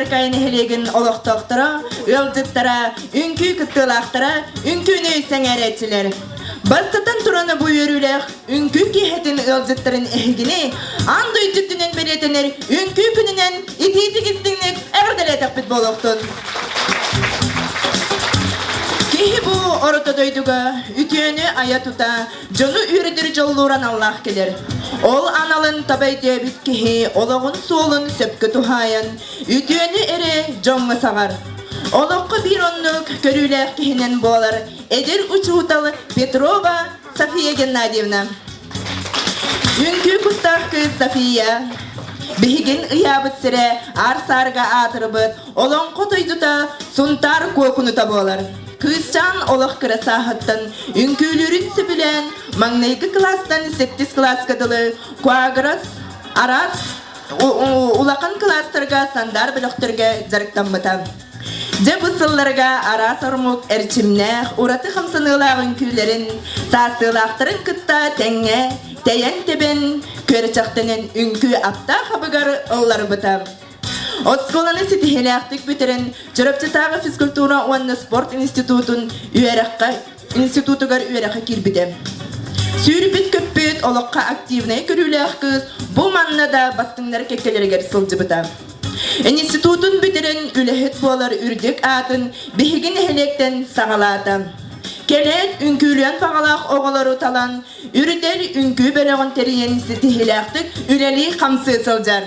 Быракаай нэһилиэгин олохтоохторо, ыалдьыттара, үҥкүү кыттыылаахтара, үҥкүүнү сэҥээрээччилэр. Бастатан туран бу үөрүүлээх үҥкүү киэһэтин ыалдьыттарын эһигини аан дойду үрдүнэн бэлиэтэнэр үҥкүү күнүнэн итиитик истиҥник эҕэрдэлээтэхпит буолуохтун. Киһи бу орто дойдуга үтүөнү айа-тута, дьону үөрэтэр дьоллуур аналлаах кэлэр. Ол аналын таба өйдөөбүт киһи олоҕун суолун сөпкө туһаайан, үтүөнү эрэ дьоҥҥо саҕар. Олоххо биир оннук көрүүлээх киһинэн буолар эдэр учуутал Петрова София Геннадьевна. Үҥкүү куттаах кыыс София биһигин ыйаабыт сирэ аар-саарга аатырбыт олоҥхо дойдута Сунтаар Куокунута буолар. Кыысчаан олох кыра сааһыттан үҥкүүлүүрүн сөбүлээн маҥнайгы кылаастан сэттис кылааска дылы куаграс араас улахан кылаастарга сандаар бөлөхтөргө дьарыктаммыта. Дьэ бу сылларга араас ормук эрчимнээх, ураты хамсаныылаах үҥкүүлэрин саастыылаахтарын кытта тэҥҥэ тэйэн-тэбэн, күөрчэхтэнэн үҥкүү аптаах абыгар ылларбыта. Оскуоланы ситиһиилээхтик бүтэрэн, Чурапчытааҕы физкультура уонна спорт институтун үөрэххэ институтугар үөрэххэ киирбитэ. Сүүрбүт-көппүт, олоххо активнай көрүүлээх кыыс бу манна да бастыҥнар кэккэлэригэр сылдьыбыта. Институтун бүтэрэн үлэһит буолар үрдүк аатын биһиги нэһилиэктэн саҕалаата. Кэлээт үҥкүүлүөн баҕалаах оҕолору талан, үрдэл үҥкүү бөлөҕүн тэрийэн ситиһиилээхтик үлэлии-хамсыы сылдьар.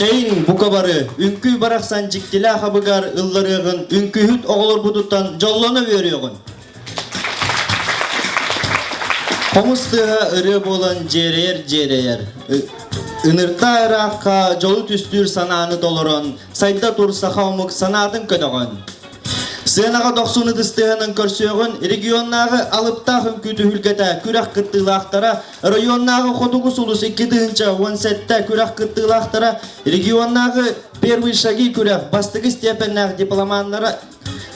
Чэйиҥ, бука бары, үҥкүү барахсан дьиктилээх абыгар ылларыаҕын, үҥкүүһүт оҕолорбутуттан дьоллоно үөрүөҕүн. Хомус тыаһа ырыа буолан дьиэрэйэр-дьиэрэйэр. Ыныртаа ыраахха дьолу түстүүр санааны толорон, сайда тур саха омук санаатын көтөҕөн. Сыанаҕа дохсун ытыстыһанан көрсүөҕүн регионнааҕы алыптаах үҥкүү түһүлгэтэ күрэх кыттыылаахтара, районнааҕы Хотугу сулус 2017 күрэх кыттыылаахтара, регионнааҕы Первые шаги күрэх бастакы степеннээх дипломаннара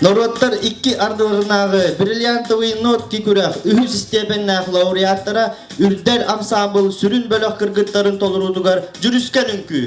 Норуоттар икки ардыларынааҕы бриллиантовый нотки күрэх үһүс степеннээх лауреаттара Үрдэл ансаамбыл сүрүн бөлөх кыргыттарын толоруутугар дьүрүскэн үҥкүү.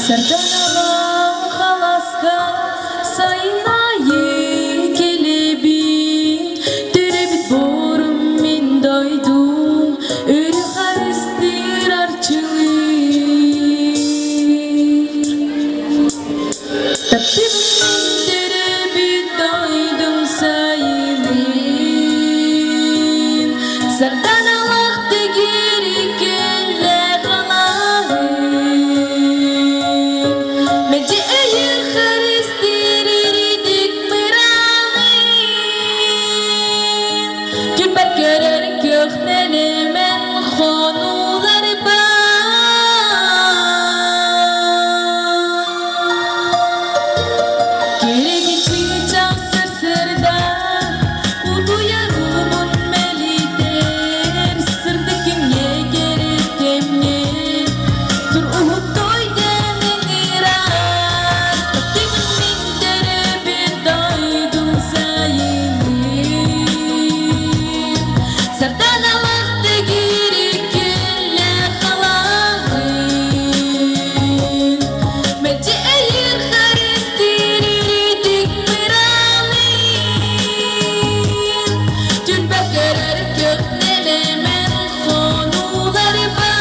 Сарданалаах аласка сайын айы келебин, Төрөбүт борум мин дойдум, Өрү харыстыр арчылыр. Таптыбын мин төрөбүт дойдум сайынын, Сарданалаах тигирикеллэх алаһын. Мэлдьи өйүр харыстыыр иридик мыраанын, Күлбэр көрөр көхнэлимэн хонууларбар. Кириги чыычаах сырсырда, Көх нэлэмэн хонуулар бар.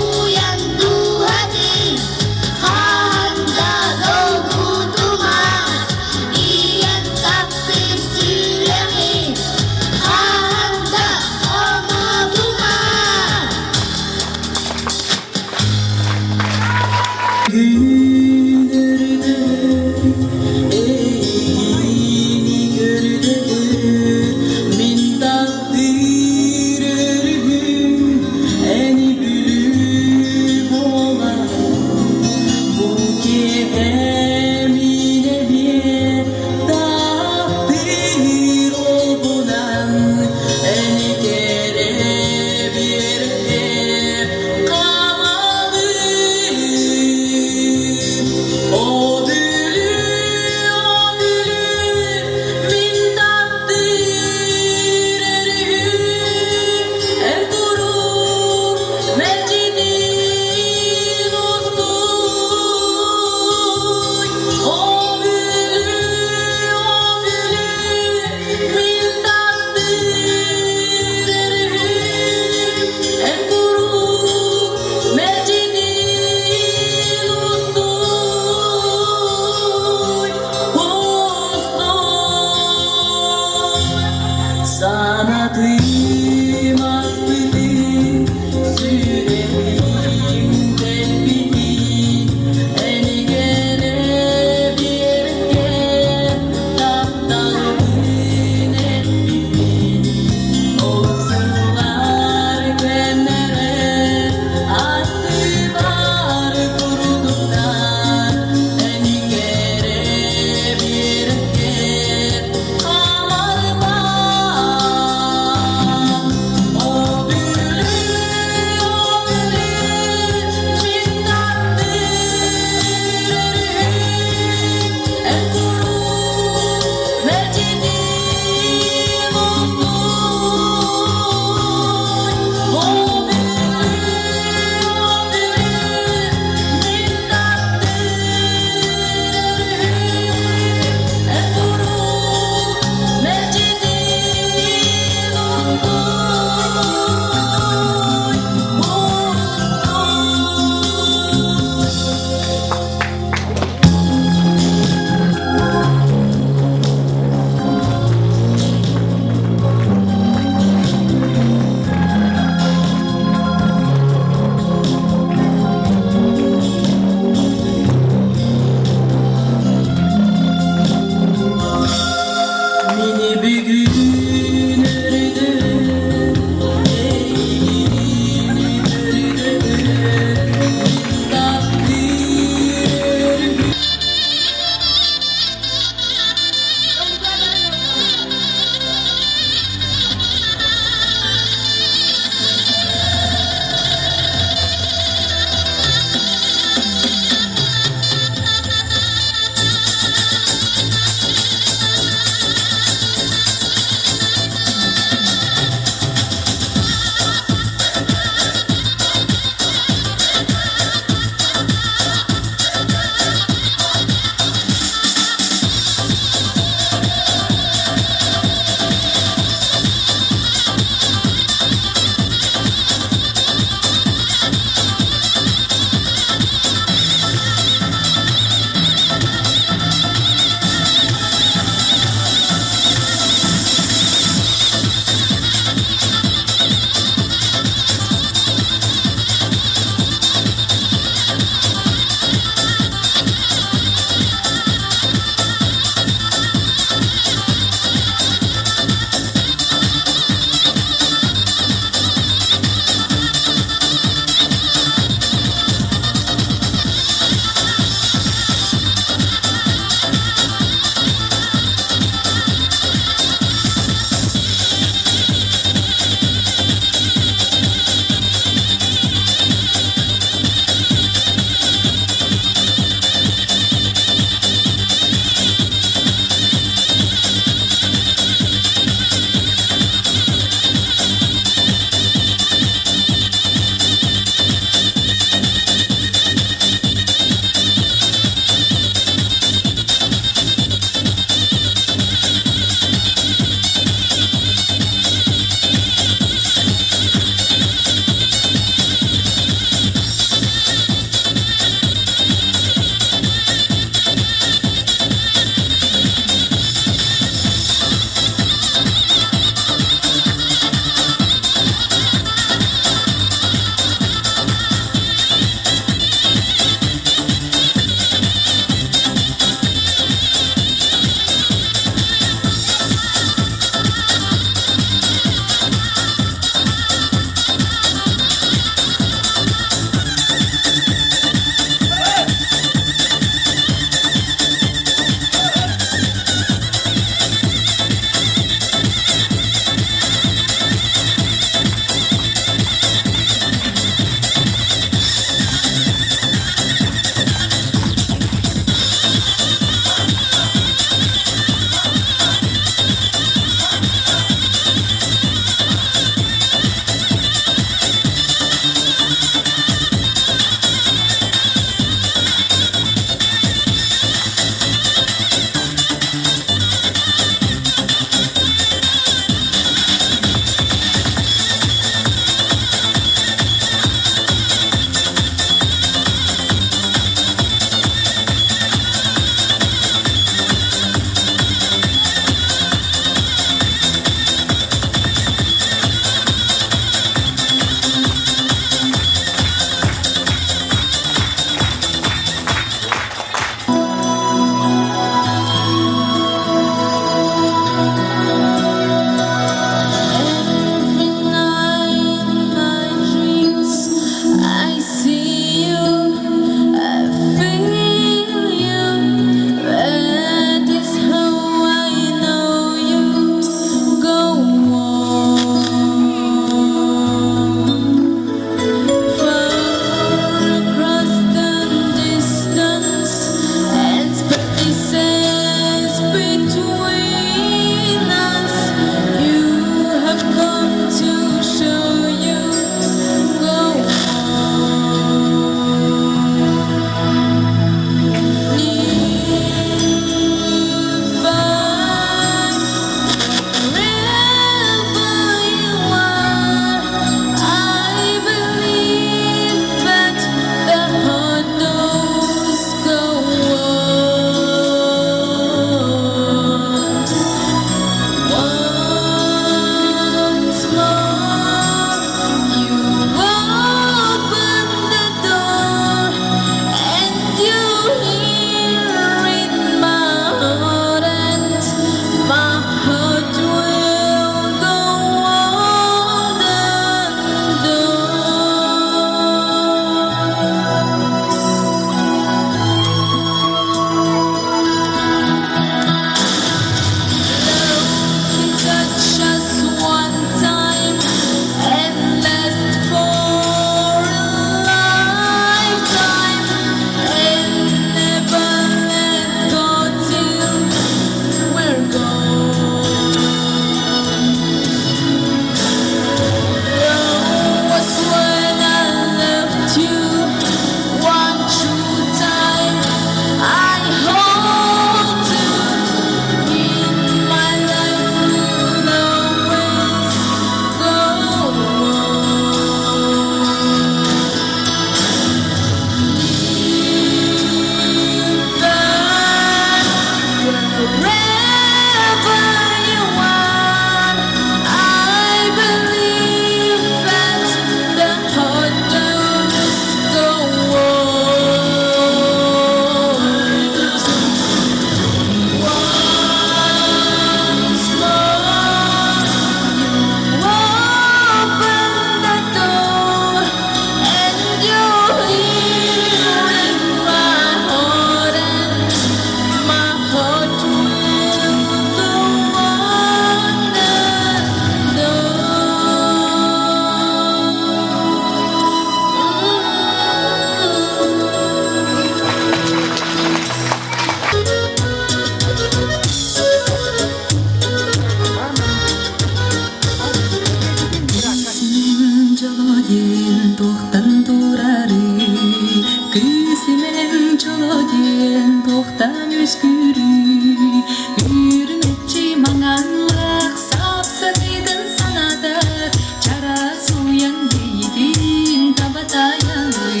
Үүрүй, үүрүмэччи маҥанлык сапсыныытын санаатар, чараас уйан бэйитин таба тайалыы.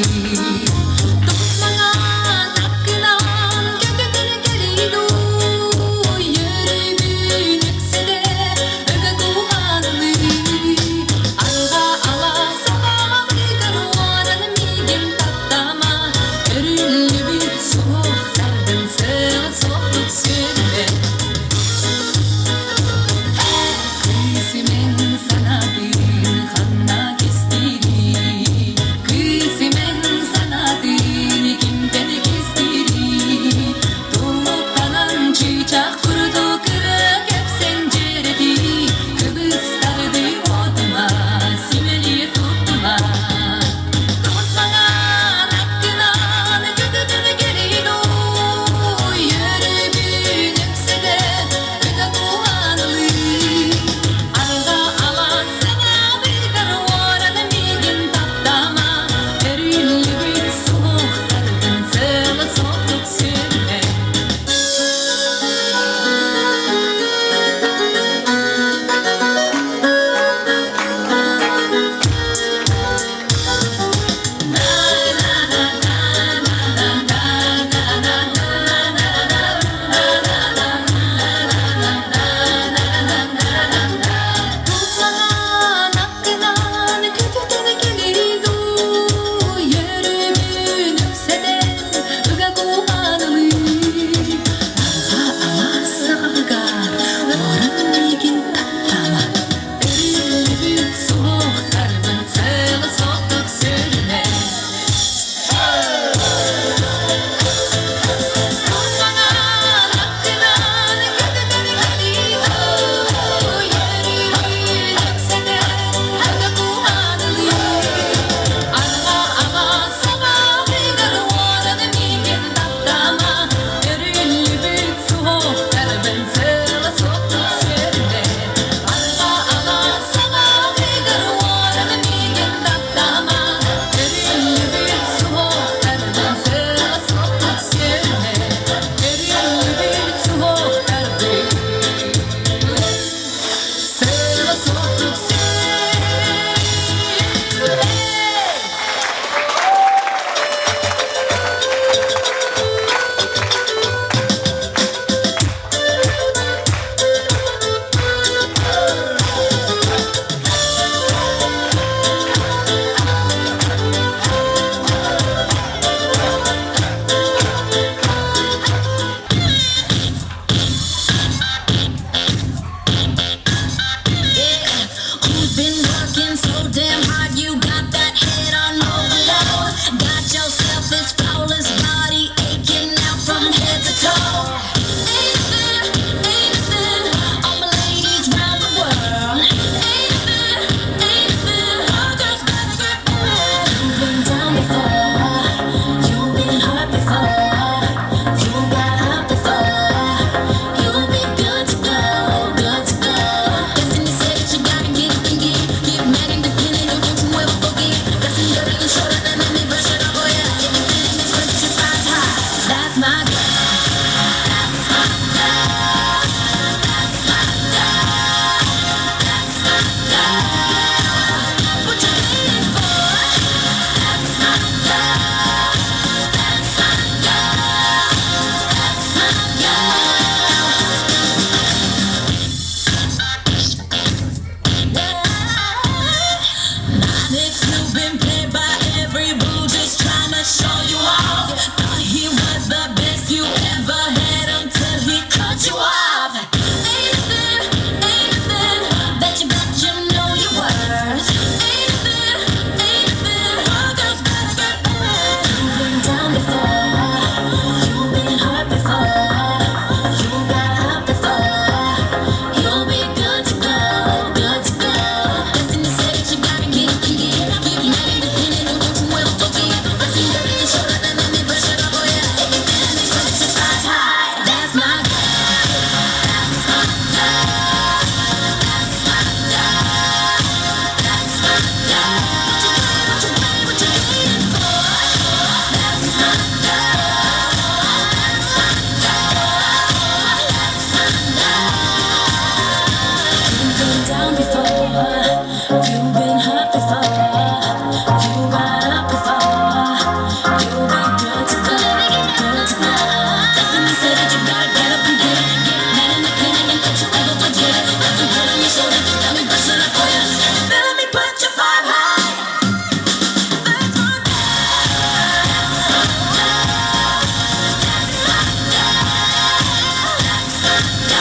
Тус маҥан аккынан көтүтэн кэлии дуу, үөрүүбүн үксэтэ ыга кууһанылыы. Алға ала сабаҕа быыкаруонан миигин таптама, Өрүллүбүт суохтаргын сыал суохтук сүннэ.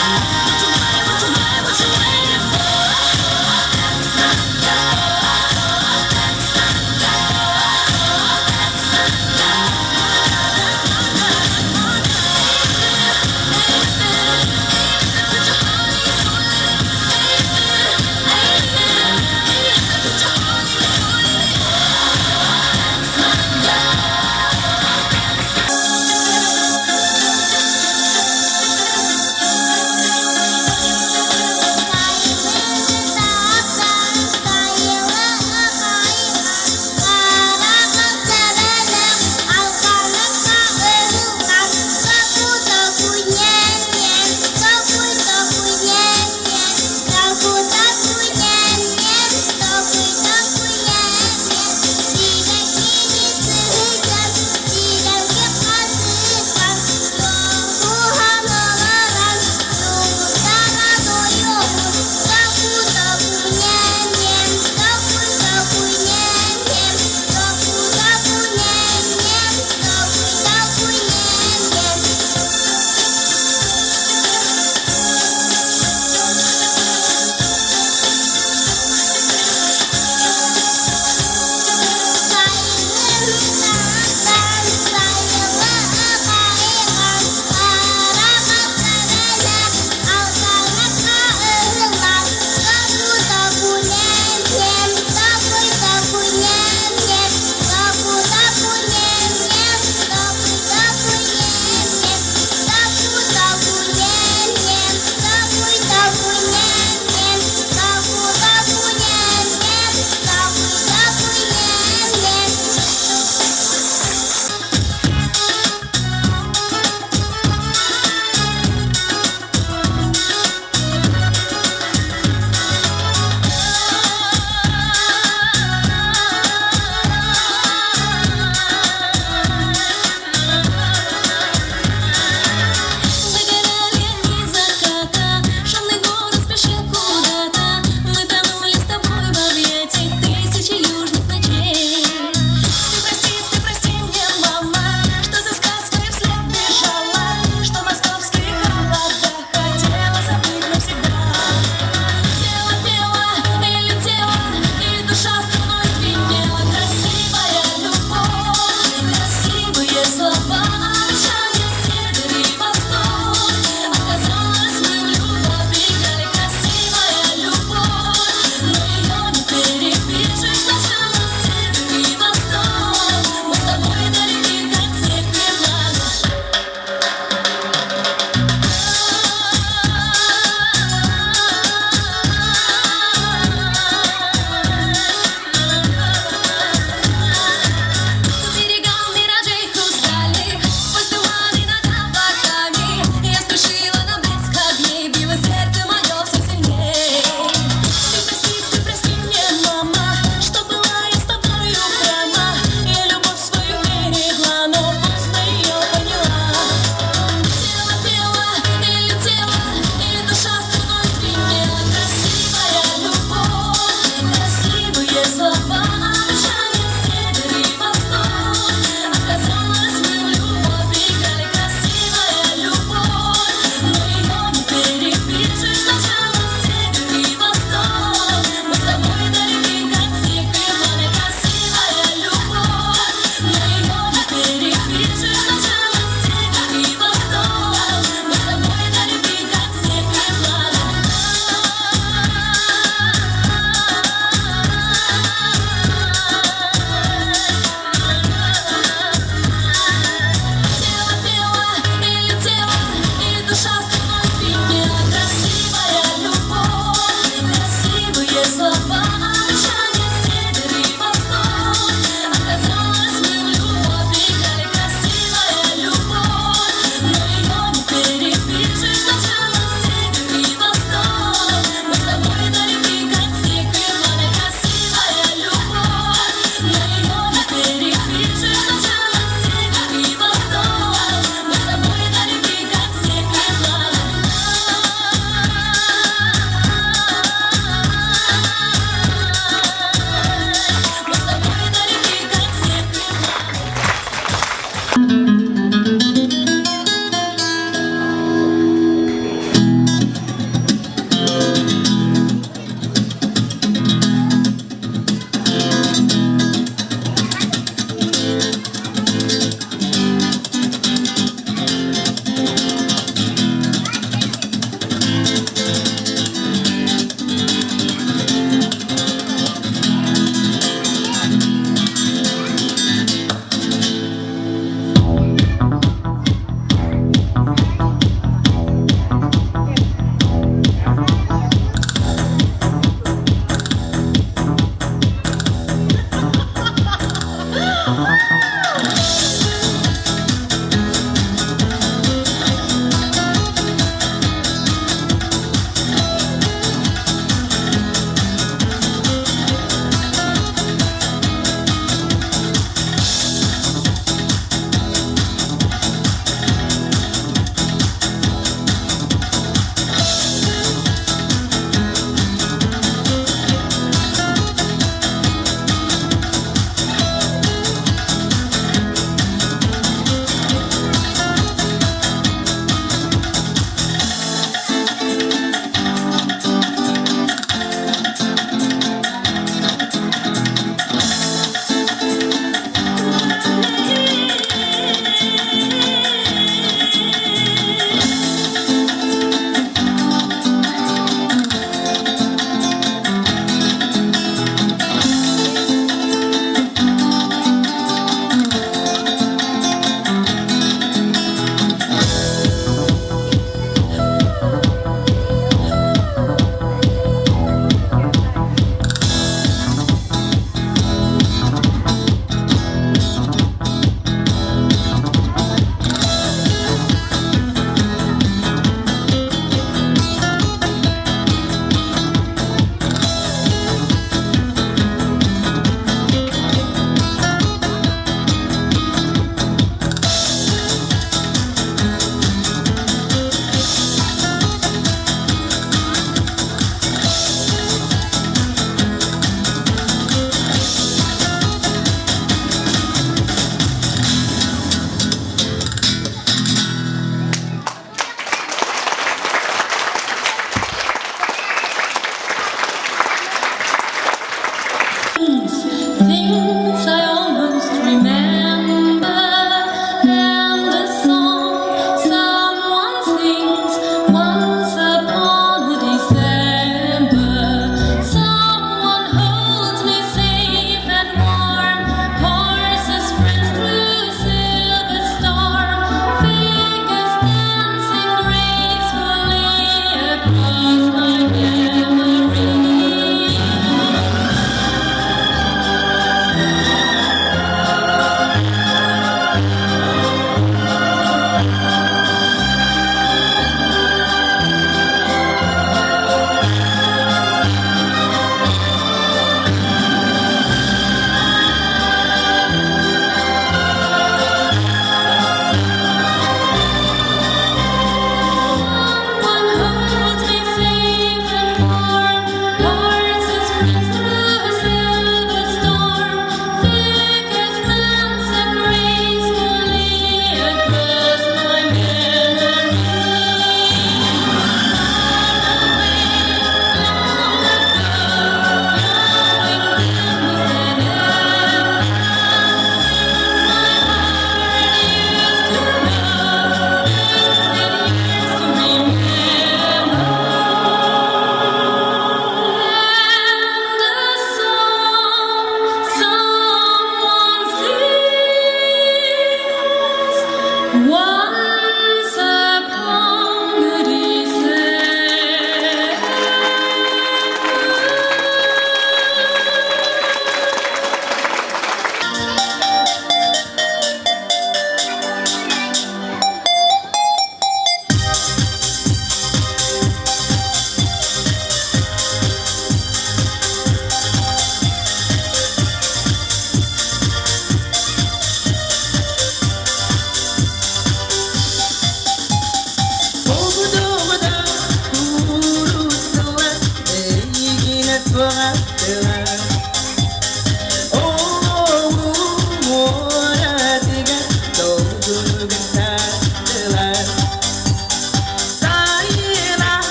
What you waiting, what you waiting, what you waiting for? That's my girl. That's my girl. That's my girl. That's my girl. That's my girl. Ain't nothing, ain't nothing, ain't nothing but your heart and your soul in it. Ain't nothing, ain't nothing, ain't nothing but your heart and your soul in it. That's my girl. That's my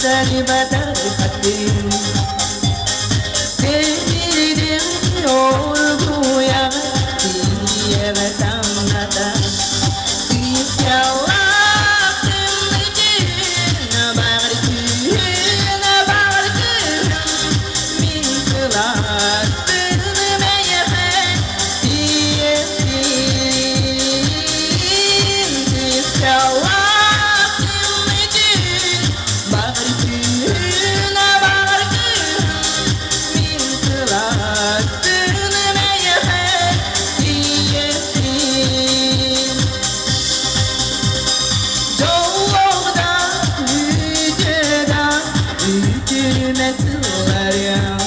Батары хатын Сирдим оргуяҕа тиийэҕэ тамната Сыыскалаах тымнытын баҕар күн баҕар күн мин сылаастыным эйэхэ тиийэсин Сыыскалаах тымнытын баҕар күн баҕар күн мин сылаастыным эйэхэ тиийэсин Дьоллоох үтүөдэ үтүмэ сылларым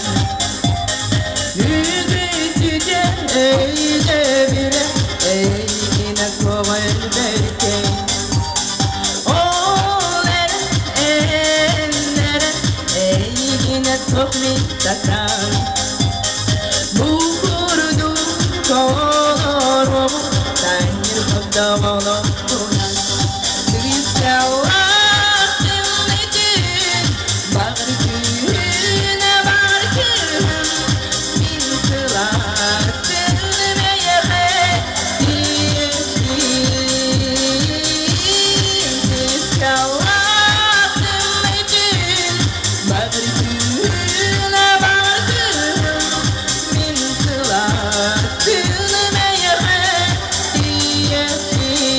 Үгүсүтэ өйдөбүлэ эйигинэ суоҕа өлбөккө Ол эрэ эрэннэрэ эйигинэ суох мин сатаан Бу курдук толоруоҕум таҥныр хотоҕолоохпунан Кырыысталаах тымнытын баҕар күнэ баҕар күһүн мин сылаастыным эйэхэ тиийэсин Кырыысталаах тымнытын баҕар күнэ баҕар күһүн мин сылаастыным эйэхэ тиийэсин.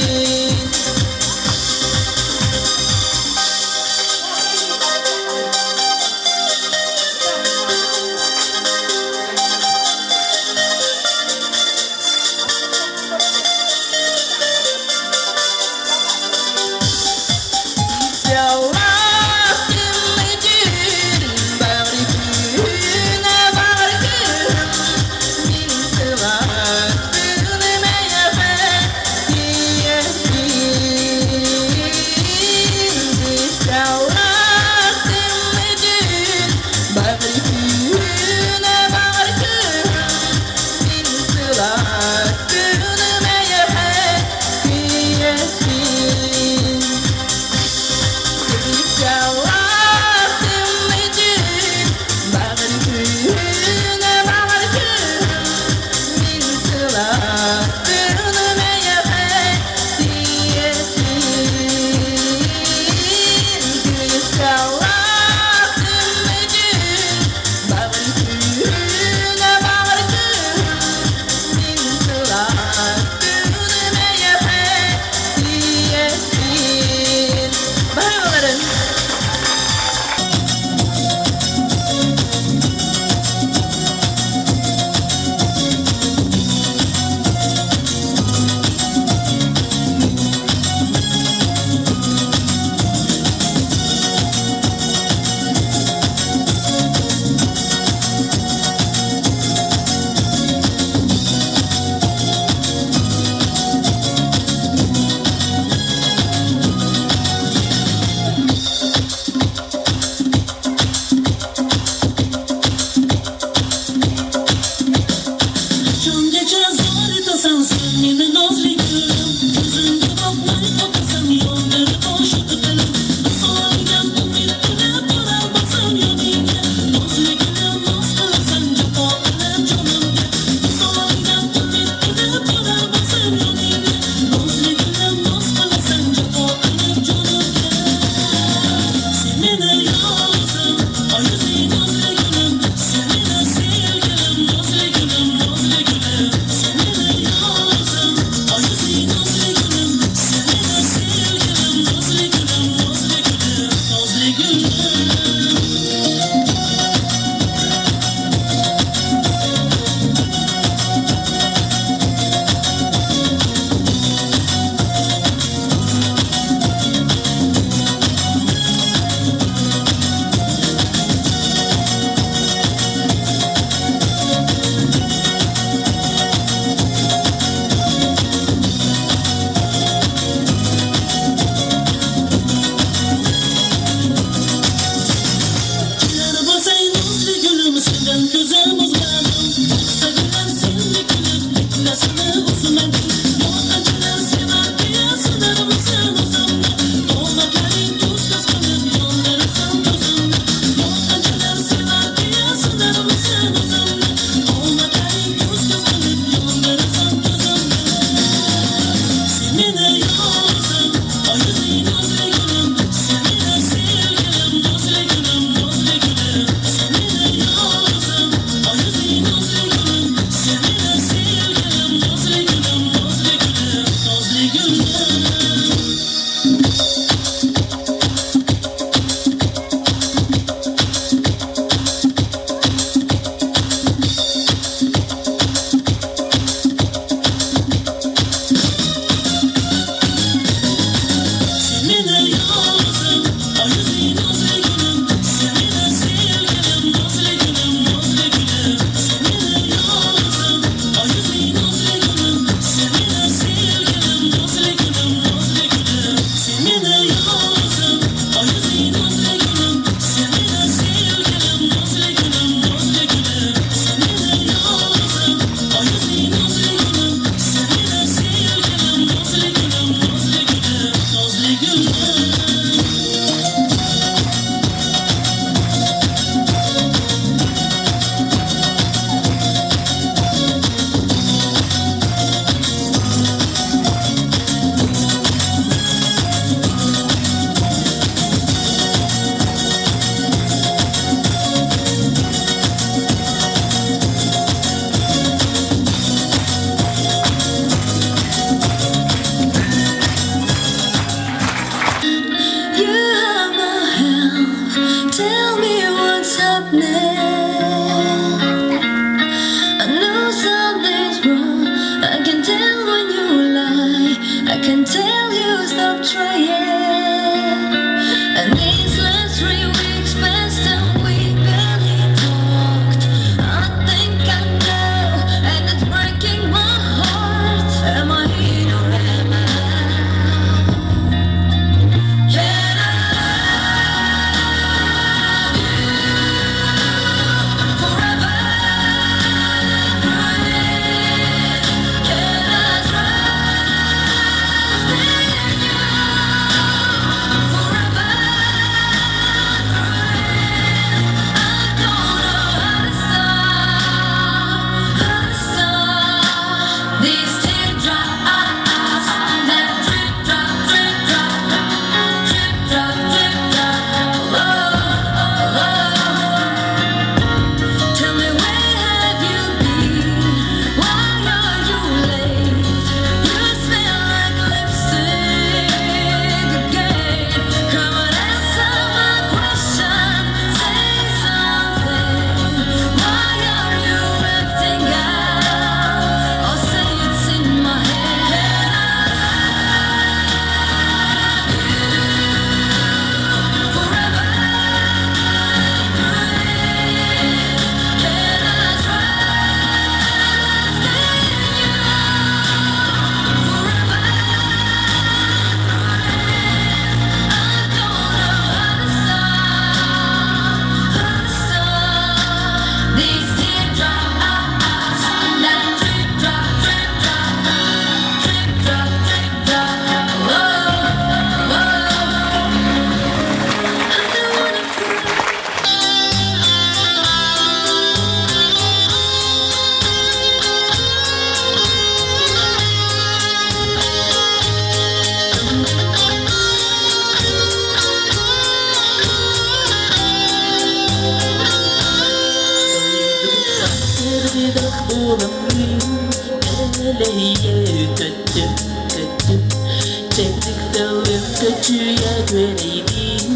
Көдөөччүйэ күөрэйдиин,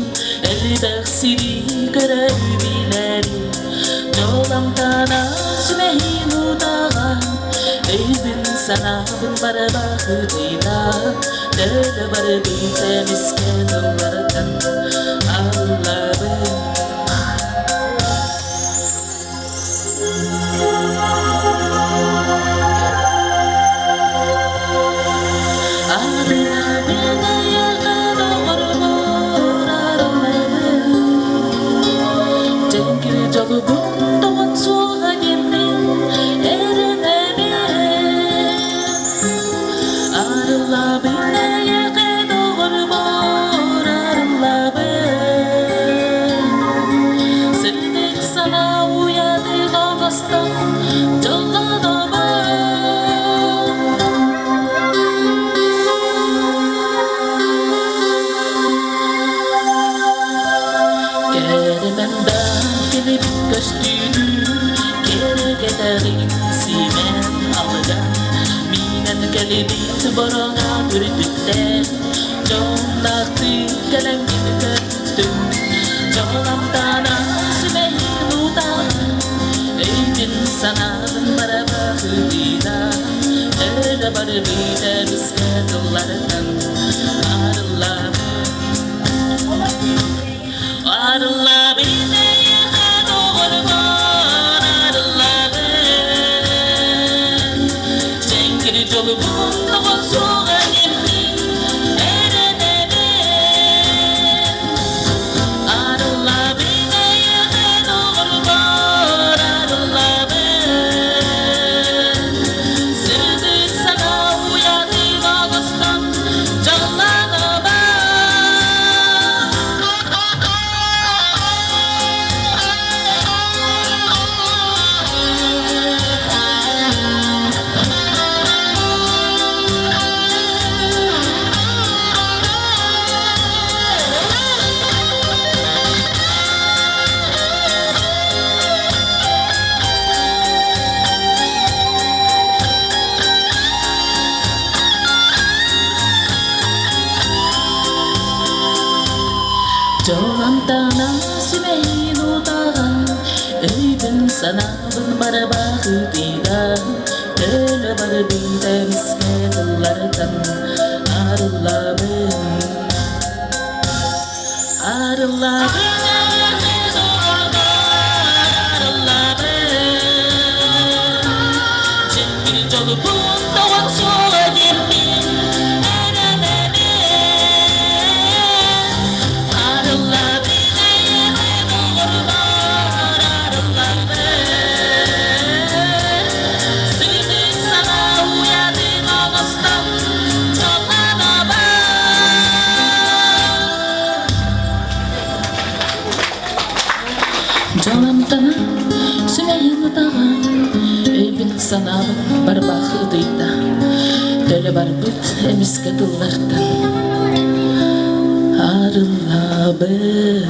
элбэх сири көрөр билэрим. Дьол амтана сүмэһин утаҕа, өйбүн санаабын барбахытыйда, төлө барбыт эмискэ тыллартан аллабын. Арыллабын эйиэхэ доҕорбор арыллабын Дьэҥкир дьолугун тоҕон суоҕа диэммин эрэнэбин Арыллабын эйиэхэ доҕорбор арыллабын Сырдык санаа уйатын оҥостон дьоллонобун. Кэрэмэн да кэлибит көстүүнү киэргэтэҕин симэн алган миинэн кэлибит бороҥа үрдүттэн дьоннаахтыы кэлэҥҥин көрүстүм дьоламтана сүмэһин утаҕын өйбүн санаабын барабахытыыта өрө барбыт эмискэ тыллартан арыллабын арыллабын эйиэхэ доҕорбор арыллабын дьэҥкир дьолубун тоҕо суоҕа диэммин эрэнэбин арыллабын эйиэхэ доҕорбор арыллабын сырдык санаа уйатын оҥостон дьоллонобун. Дьоллонтоно сүмэһин утаҕа, өйбүн-санаабын барбахытыйда, төлө барбыт эмискэ тыллартан арыллабын. Арыллабын арыллабын, дьиҥ дьолбун тоҕон суола диэммин эрэнэбин. Арыллабын эйиэхэ доҕорбор арыллабын, сырдык санаа уйатын оҥостон дьоллонобун. Дьаламтана сүмэһин утаҕа, өйбүн-санаабын барбах ытыйда, төлө барбыт эмискэ тыллартан арыллабын.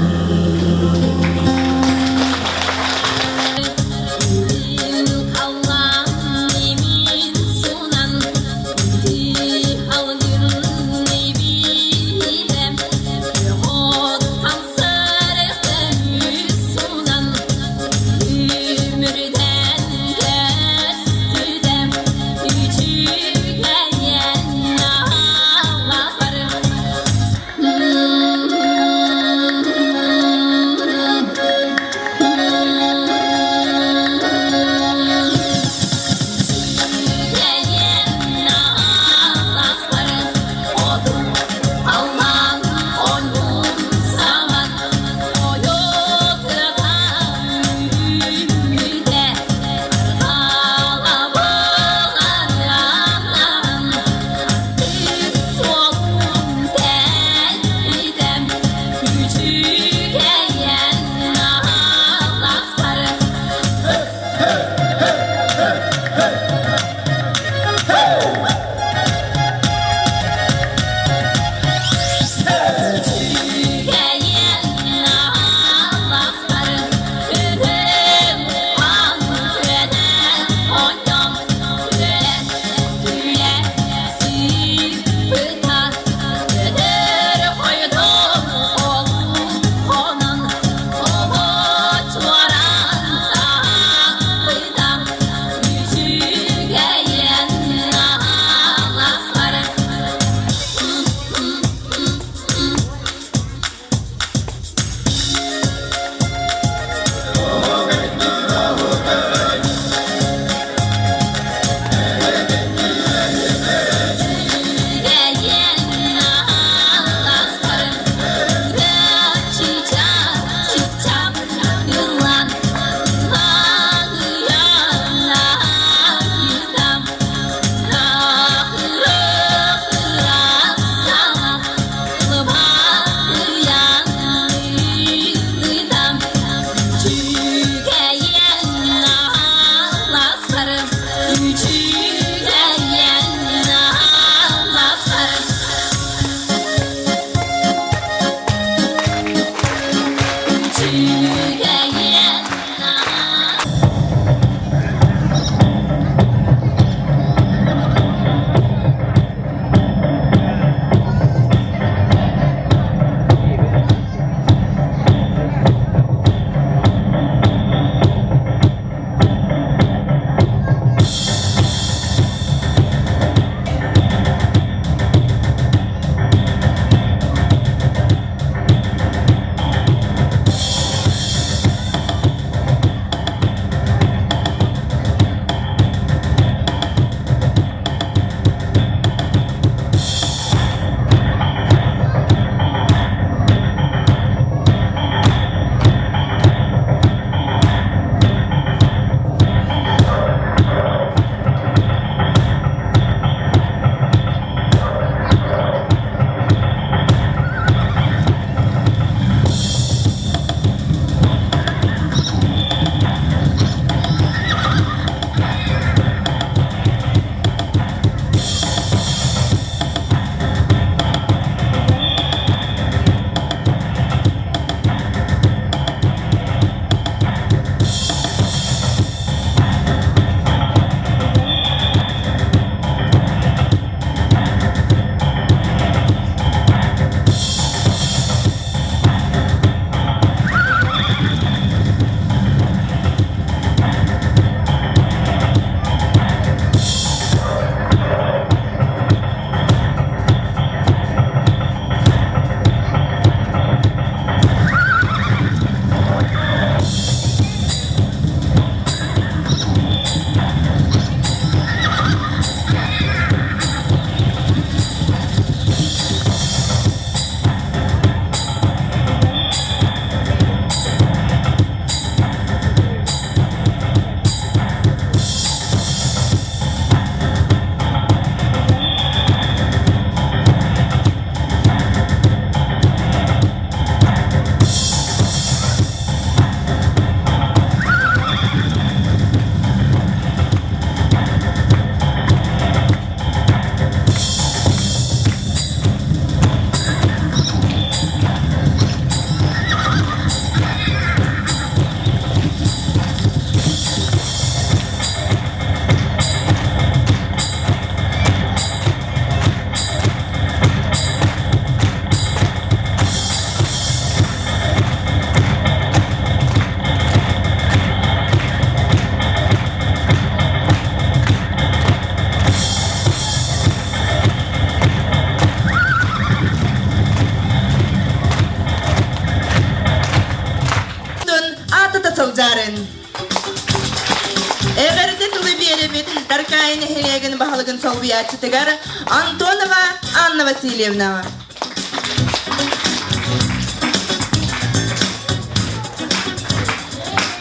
салайааччытын солбуйааччытыгар Антонова Анна Васильевнаҕа.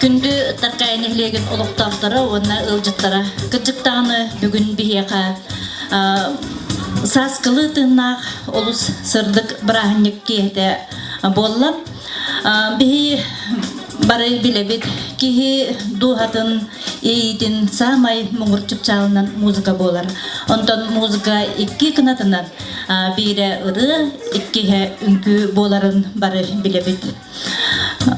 Күндү Таркаайы нэһилиэгин олохтоохторо уонна ыалдьыттара кырдьык даҕаны бүгүн биһиэхэ сааскылыы тыыннаах олус сырдык бырааһынньык киэһэтэ буолла. Биһи бары билэбит, киһи дууһатын иэйиитин саамай муҥур чыпчаалынан музыка буолар. Онтон музыка икки кынатынан биирэ ырыа, иккиһэ үҥкүү буоларын бары билэбит.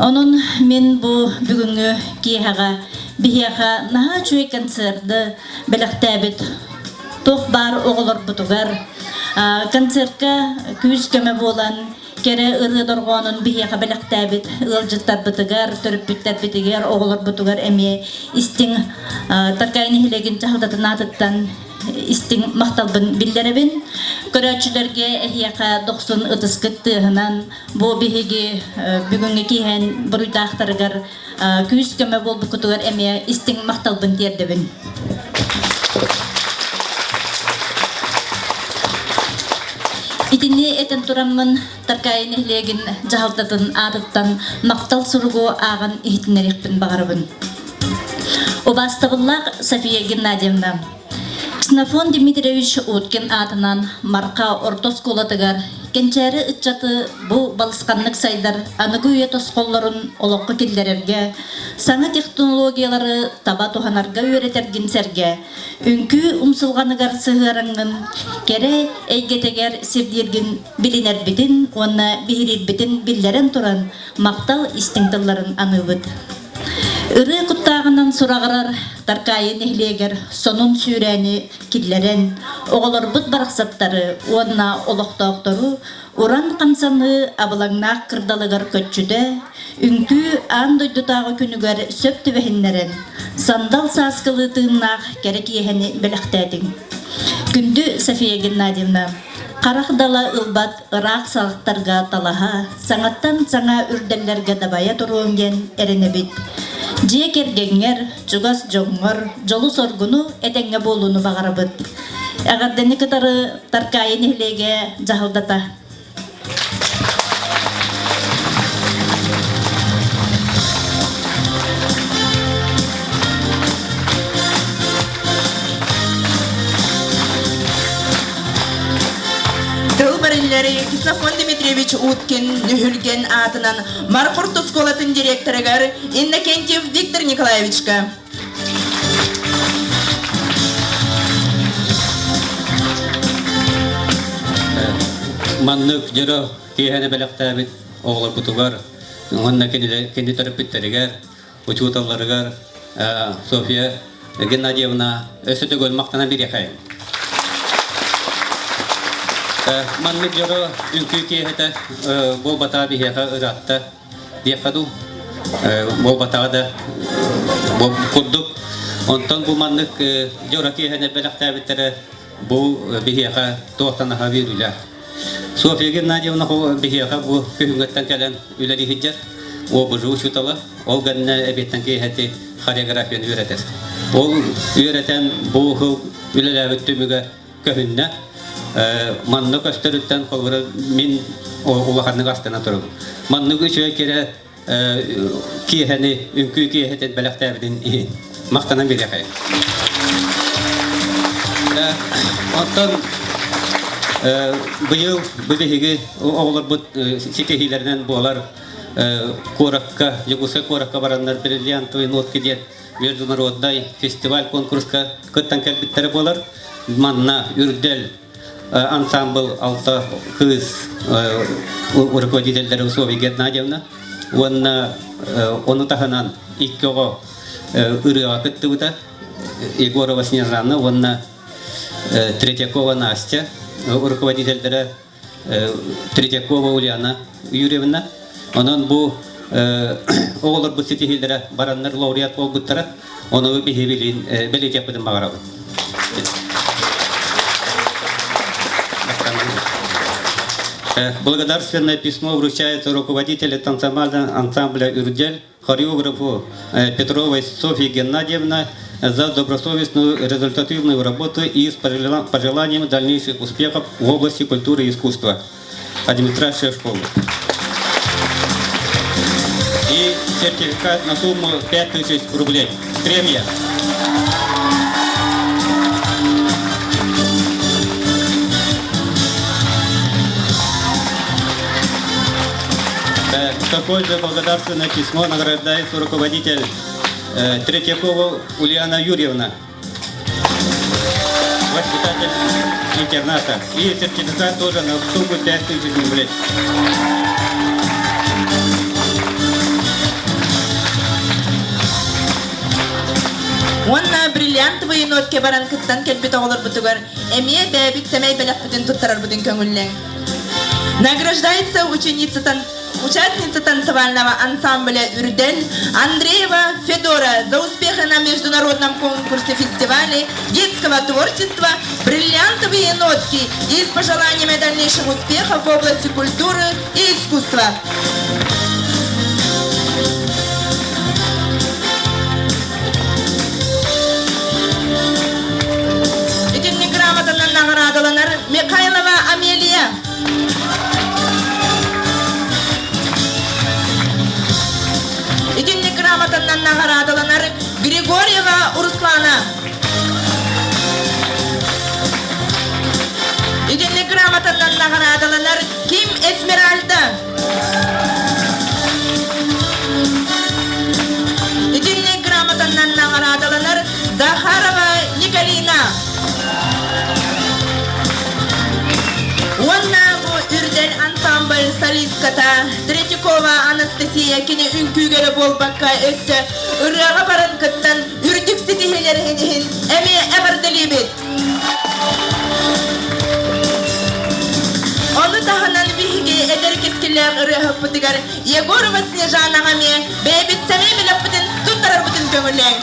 Онон мин бу бүгүҥҥү киэһэҕэ биһиэхэ наһаа үчүгэй концерды бэлэхтээбит туох баар оҕолорбутугар концертка күүс-көмө буолан кэрэ ырыа дорҕоонун биһиэхэ бэлэхтээбит ыалдьыттарбытыгар, төрөппүттэрбитигэр, оҕолорбутугар эмиэ истиҥ Таркаай нэһилиэгин дьаһалтатын аатыттан истиҥ махталбын биллэрэбин. Көрөөччүлэргэ эһиэхэ дохсун ытыскыт тыаһынан бу биһиги бүгүҥҥү киэһэн буруйдаахтарыгар күүс-көмө буолбуккутугар эмиэ истиҥ махталбын тиэрдэбин. Итини этэн тураммын Таркаайы нэһилиэгин дьаһалтатын аатыттан махтал суругу ааҕан иһитиннэриэхпин баҕарабын. Убаастабыллаах София Геннадьевна, Ксенофон Дмитриевич Уткин аатынан Марха орто оскуолатыгар кэнчээри ыччаты бу балысханнык сайдар аныгы үйэ тосхоллорун олоххо киллэрэргэ, саҥа технологиялары таба туһанарга үөрэтэргин сэргэ, үҥкүү умсулҕаныгар сыһыараҥҥын, кэрэ эйгэтигэр сирдииргин билинэрбитин уонна биһириирбитин биллэрэн туран, махтал истиҥ тылларын аныыбыт. Ырыа куттааҕынан сураҕырар Таркаайы нэһилиэгэр сонун сүүрээни киллэрэн, оҕолорбут барахсаттары уонна олохтоохтору уран хамсаныы абылаҥнаах кырдалыгар көччүтэ, үҥкүү аан дойдутааҕы күнүгэр сөп түбэһиннэрэн, сандал сааскылыы тыыннаах кэрэ киэһэни бэлэхтээтиҥ. Күндү София Геннадьевна, харах дала ылбат ыраах саҕахтарга талаһа, саҥаттан саҥа үрдэллэргэ дабайа туруоҥ диэн эрэнэбит. Дьиэ кэргэҥҥэр, чугас дьоҥҥор дьолу-соргуну, этэҥҥэ буолууну баҕарабыт. Эҕэрдэни кытары Таркаайы нэһилиэгэ дьаһалдата. Тыл бэриллэри Ксенофон Дмитриевич Уткин Нүһүлгэн аатынан Маркурт оскуолатын директорыгар Иннокентьев Виктор Николаевичка. Маннык дьоро киэһэни бэлэхтээбит оҕолорбутугар уонна кини төрөппүттэригэр учууталларыгар Софья Геннадьевна өссө төгүл махтана бириэхэйин. Маннык дьоро үҥкүү киэһэтэ буолбатаа биһиэхэ ыраатта диэххэ дуу буолбатаҕа да курдук. Онтон бу маннык дьоро киэһэни бэлэхтээбиттэрэ бу биһиэхэ туохтан аһа биэрүүлээх. Софья Геннадьевна биһиэхэ бу күһүҥҥүттэн кэлэн үлэлии сылдьар ОБЖ учуутала. Ол гэннэ эбиэттэн киэһэти хореографияны үөрэтэр. Ол үөрэтэн бу сыл үлэлээбит түмүгэ көһүннэ. Манна көстөрүттэн холобура мин улаханнык астына турабын. Маннык үчүгэй кэрэ киэһэни, үҥкүү киэһэтин бэлэхтээбитин иһин махтанан бириэхэй. Оттон быйыл бу биһиги оҕолорбут ситиһиилэринэн буолар куоракка, Дьокуускай куоракка бараннар бриллиантовые нотки диэн международнай фестиваль конкурска кыттан кэлбиттэрэ буолар. Манна Үрдэл ансамбл алта кыыс руководителлэрэ Софья Геннадьевна уонна ону таһынан икки оҕо ырыаҕа кыттыбыта Егорова Снежана уонна Третьякова Настя руководителлэрэ Третьякова Ульяна Юрьевна. Онон бу оҕолорбут ситиһиилэрэ бараннар лауреат буолбуттара. Ону биһи бэлиэтиэхпитин баҕарабыт. Благодарственное письмо вручается руководителю танцевального ансамбля «Үрдэл» хореографу Петровой Софье Геннадьевна. за добросовестную результативную работу и с пожеланием дальнейших успехов в области культуры и искусства. Администрация школы. И сертификат на сумму 5000 рублей. Премия. Такое же благодарственное письмо награждается руководитель Третьякова Ульяна Юрьевна, воспитатель интерната. И сертификат тоже на сумму 5000 рублей. Уонна бриллиантовый нотке баран кыттан кэлбит оҕолорбутугар эмиэ бэйэбит сэмэй бэлэхпитин туттарарбытын көҥүллэҥ. Награждается ученица участница танцевального ансамбля «Үрдэл» Андреева Федора за успехи на международном конкурсе фестивале детского творчества «Бриллиантовые нотки» и с пожеланиями дальнейших успехов в области культуры и искусства. Итинник грамотанан наҕараадаланар Михайлова Амелия. Итинник грамотанан наҕараадаланар Григорьева Руслана. Итинник грамотанан наҕараадаланар Ким Эсмеральда. Итинник грамотанан наҕараадаланар Захарова Николина. Уонна бу Үрдэл ансамбль солистката Третьякова Анастасия кини үҥкүүгэрэ буолбакка өссө ырыаҕа баран кыттан үрдүк ситиһиилэрин иһин эмиэ эҕэрдэлиибит. Ону таһынан биһиги эдэр кэскиллээх ырыаһыппытыгар Егорова Снежанаҕа эмиэ бэйэбит сэмэй бэлэхпитин туттарарбытын көҥүллээҥ.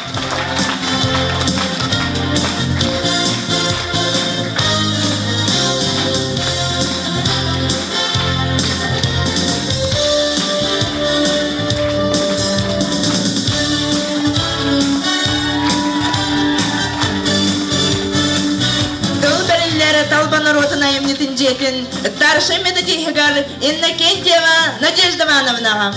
Тыл бэриллэр талба норуотун айымньытын дьиэтин старшай методиһыгар Иннокентьева Надежда Ивановнаҕа.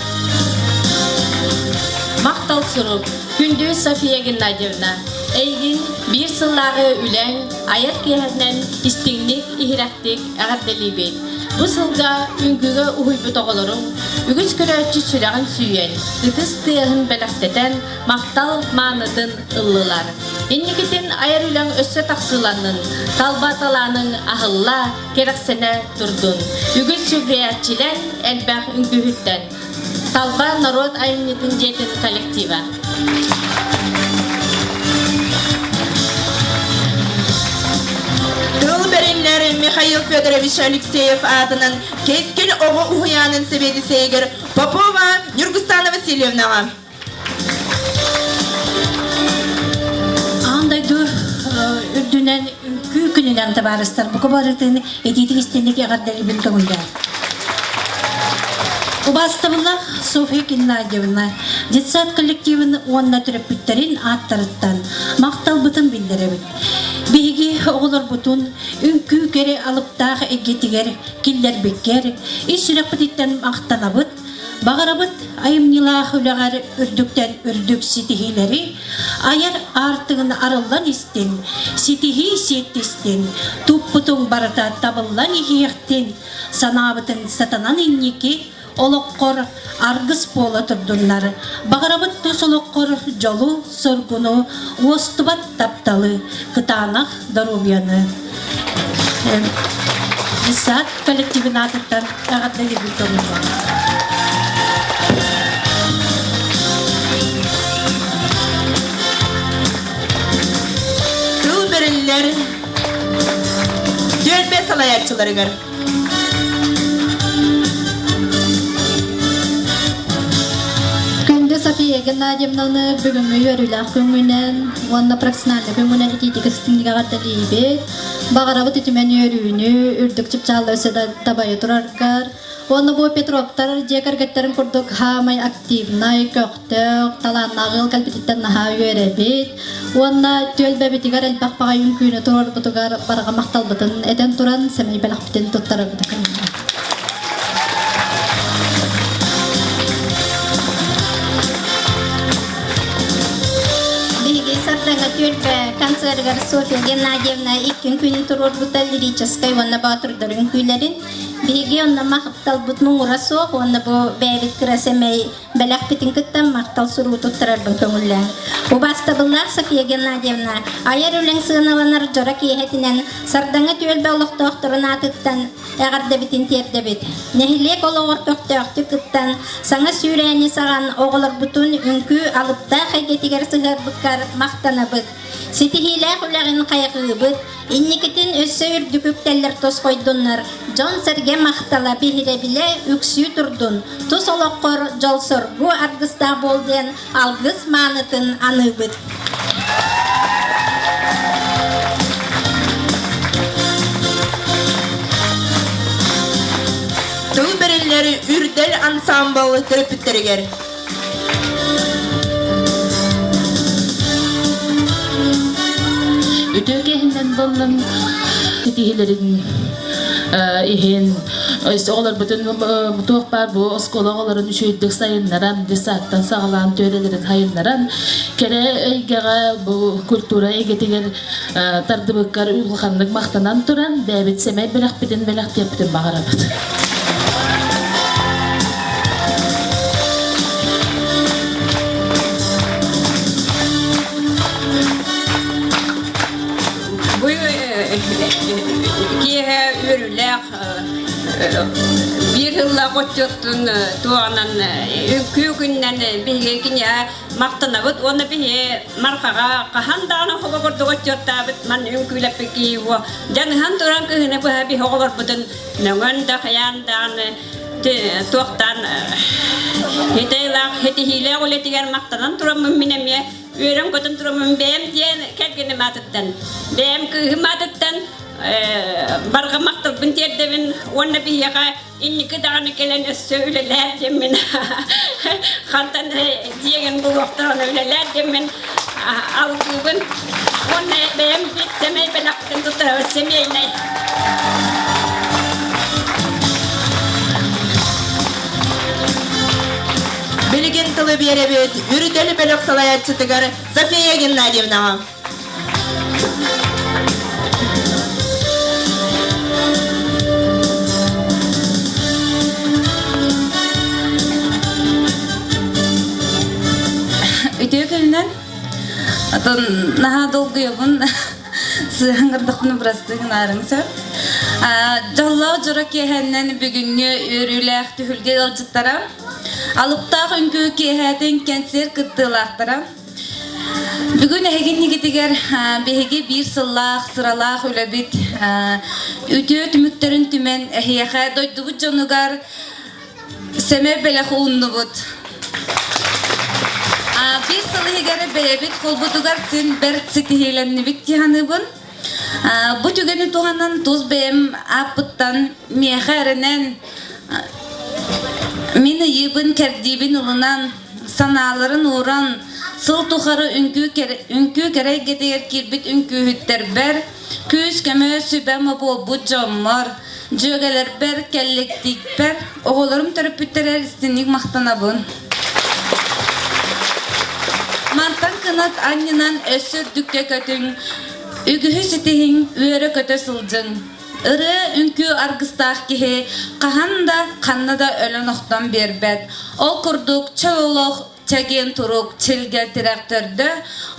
Махтал сурук Күндү София Геннадьевна, эйигин биир сыллааҕы үлэҥ айар киэһэтинэн истиҥник, иһирэхтик эҕэрдэлиибит. Бу сылга үҥкүүгэ уһуйбут оҕолоруҥ үгүс көрөөччү сүрэҕин сүүйэн, ытыс тыаһын бэлэхтэтэн, махтал маанытын ыллылар. Инникитин айар үлэҥ өссө тахсыыланнын, талба талааныҥ аһылла, кэрэхсэнэ турдун. Үгүс сүгүрүйээччилэр элбэх үҥкүүһүттэн. Талба норуот айымньытын дьиэтин коллектива. Тыл бэриллэр Михаил Федорович Алексеев аатынан Кэскил оҕо уһуйаанын сэбиэдиссэйигэр Попова Нюргустана Васильевнаҕа. Аан дойду үрдүнэн үҥкүү күнүнэн табаарыстар бука барытын итиитик истинник эҕэрдэлиибин көҥүллээх. Убаастабыллаах Софья Геннадьевна, детсад коллективын уонна төрөппүттэрин ааттарыттан махталбытын биллэрэбит. Биһиги оҕолорбутун үҥкүү кэрэ алыптаах эйгэтигэр киллэрбиккэр ис сүрэхпититтэн махтанабыт, Баҕарабыт айымньылаах үлэҕэр үрдүктэн үрдүк ситиһиилэри, айар аартыгын арыллан истин, ситиһии сиэттистин, туппутуҥ барыта табыллан иһиэхтин, санаабытыҥ сатанан инники олоххор аргыс буола турдуннар. Баҕарабыт тус олоххор дьолу, соргуну, уостубат тапталы, кытаанах доруобуйаны. Десант коллективын аатыттан эҕэрдэлиибин көҥүллээх. Тыл бэриллэр түөлбэ салайааччыларыгар. Күндү София Геннадьевнаны бүгүҥҥү үөрүүлээх күҥҥүнэн уонна профессиональнай күҥҥүнэн итиитик истиҥник эҕэрдэлиибит. Баҕарабыт үтүмэн үөрүүнү, үрдүк чыпчаалла өссө да табайа тураргар. Уонна бу Петровтар дьиэ кэргэттэрин курдук хаамай активнай, көхтөөх, талааннаах ыал кэлбититтэн наһаа үөрэбит. Уонна түөлбэбитигэр элбэх баҕайы үҥкүүнү туруорбутугар барҕа махталбытын этэн туран сэмэй бэлэхпитин туттарабыт. Биһиги Сардаҥа түөлбэ концерыгар Софья Геннадьевна икки үҥкүүнү туруорбута лирическай уонна боотурдар үҥкүүлэрин. Биһиги онно махталбыт муҥура суох уонна бу бэйэбит кыра сэмэй бэлэхпитин кытта махтал суругу туттарарбын көҥүллээн. Убаастабыллаах Софья Геннадьевна, айар үлэҥ сыаналанар дьоро киэһэтинэн Сардаҥа түөлбэ олохтоохторун аатыттан эҕэрдэбитин тиэрдэбит. Нэһилиэк олоҕор көхтөөхтүк кыттан, саҥа сүүрээни саҕан оҕолорбутун үҥкүү алыптаах эйгэтигэр сыһыарбыккар махтанабыт. Ситиһиилээх үлэҕин хайҕыыбыт, инникитин өссө үрдүк үктэллэр тосхойдуннар, дьон-сэргэ махтала биһирэбилэ үксүү турдун, тус олоххор дьол-соргу аргыстаах буол диэн алгыс маанытын аныыбыт. Тыл бэриллэр Үрдэл ансаамбыл төрөппүттэригэр. Үтүө киһинэн боллун ситиһилэрин иһин оҕолорбутун туох баар бу оскуола оҕолорун үчүгэйдик сайыннаран десаттан саҕалаан түөрэлэрин сайыннаран кэрэ эйгэҕэ бу культура эйгэтигэр тардыбыккар улаханнык махтанан туран бэйэбит сэмэй бэлэхпитин бэлэхтиэхпитин баҕарабыт. Бу киэһэ үөрүүлээх биир сыллаах отчуоттун туоҕунан үҥкүү күнүнэн биһиги киниэхэ махтанабыт уонна биһи Мархаҕа хаһан даҕаны хоба курдук отчуоттаабыт ман үҥкүүлэппит киһи дьаныһан туран кыһыны быһа биһи оҕолорбутун мөҥөн да хайаан даҕаны туохтаан хитейлаах хитиһиилээх үлэтигэр махтанан тураммын мин эмиэ үөрэн-көтөн тураммын бэйэм диэн кэргэним аатыттан бэйэм кыыһым аатыттан барҕа махталбын тиэрдэбин уонна биһиэхэ инники даҕаны кэлэн өссө үлэлээр диэммин хантан дьиэгин булуохтарына үлэлээр диэммин алгыыбын уонна бэйэм сэмэй бэлэхпин туттарабын семейнай. Билигин тылы биэрэбит Үрдэл бөлөх салайааччытыгар София Геннадьевнаҕа. Үтүө күнүнэн. Отон наһаа долгуйабын. Сыһыҥырдахпына бырастыы гынаарыҥ сөп. Дьоллоох дьоро киэһэннэн бүгүҥҥү үөрүүлээх түһүлгэ ыалдьыттара, алыптаах үҥкүү киэһээтин кэнсиэр кыттыылаахтара, Бүгүн эһигиннигитигэр биһиги биир сыллаах сыралаах үлэбит үтүө түмүктэрин түмэн эһиэхэ дойдубут дьонугар сэмэ бэлэх ууннубут. Биир сыл иһигэр бэйэбит холбутугар син бэрт ситиһиилэннибит дии саныыбын. Бу түгэни туһанан тус бэйэм ааппыттан миэхэ эрэнэн мин ыйыыбын кэрдиибин ылынан санааларын ууран, сыл тухары үҥкүү кэрэ эйгэтигэр киирбит үҥкүүһүттэрбэр, күүс-көмө сүбэм буолбут дьоммор, дьүөгэлэрбэр, кэлликтиикпэр, оҕолорум төрөппүттэрэр истиҥник махтанабын. Мантан кынат анньынан өссө үрдүккэ көтүҥ, үгүһү ситиһиҥ, үөрэ-көтө сылдьыҥ. Ырыа үҥкүү аргыстаах киһи хаһан да, ханна да өлөн-охтон биэрбэт. Ол курдук чөл олох, чэгиэн турук, чилгэ тирэх төрдө.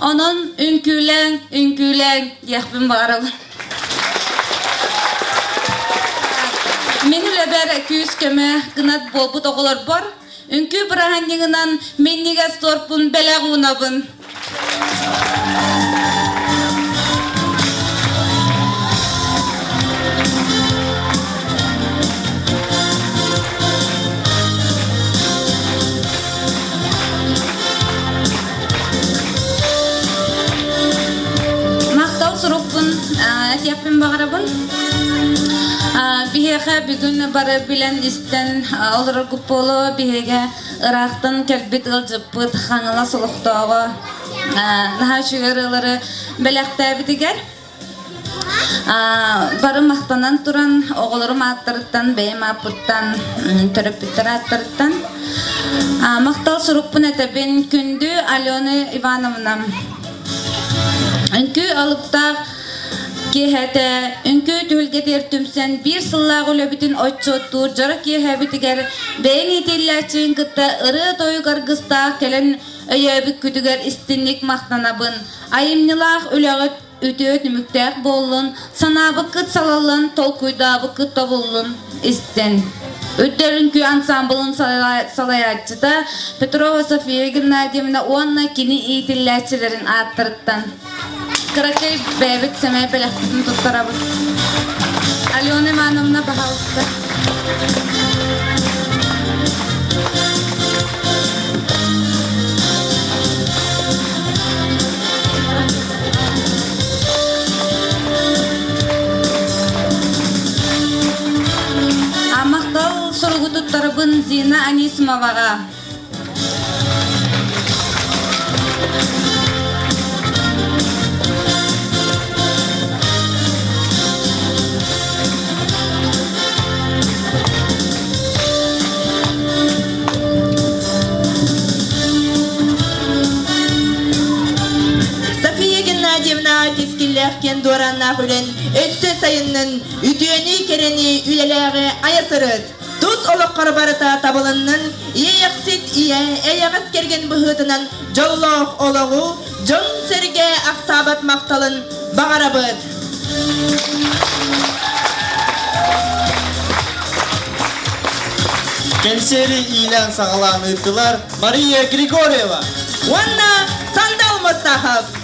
Онон үҥкүүлээҥ, үҥкүүлээҥ диэхпин баҕарабын. Мин үлэбэр күүс-көмө гынат буолбут оҕолорбор үҥкүү бырааһынньыгынан минньигэс туорпун бэлэх уунабын. Махтал сурукпун этиэхпин баҕарабын. Биһиэхэ Биһиэхэ бүгүн бары билэн истэн олороргут буолуо биһигэ ыраахтан кэлбит ыалдьыппыт Хаҥалас олохтооҕо наһаа үчүгэй ырыалары бэлэхтээбитигэр Бары махтанан туран оҕолорум ааттарыттан, бэйэм ааппыттан, төрөппүттэр ааттарыттан махтал сурукпун этэбин күндү Алена Ивановна. Үҥкүү алыптаах киэһэтэ үҥкүү түһүлгэтигэр түмсэн биир сыллаах үлэбитин отчуоттуур дьоро киэһэбитигэр бэйэҥ иитиллээччигин кытта ырыа-тойук аргыстаах кэлэн өйөөбүккүтүгэр истинник махтанабын. Айымньылаах үлэҕит үтүө түмүктээх буоллун, санаабыккыт салаллан, толкуйдаабыккыт тобуллун истэн. Үрдэл үҥкүү ансаамбылын салайааччыта Петрова София Геннадьевна уонна кини иитиллээччилэрин ааттарыттан кыракый бэйэбит сэмэй бэлэхпитин туттарабыт. Алена Ивановна, пожалуйста. Махтал суругу туттарабын Зина Анисимоваҕа. София Геннадьевна кэскиллээх киэн дуорааннаах үлэн өссө сайыннын, үтүөнү, кэрэни, үлэлээҕи айа сырыт. Тус олоххор барыта табылыннын, иэйэхсит ийэ, эйэҕэс кэргэн быһыытынан дьоллоох олоҕу, дьон-сэргэ ахсаабат махталын баҕарабыт. Кэнсиэри иилээн саҕалаан ыыттылар Мария Григорьева уонна Сандал Мостахов.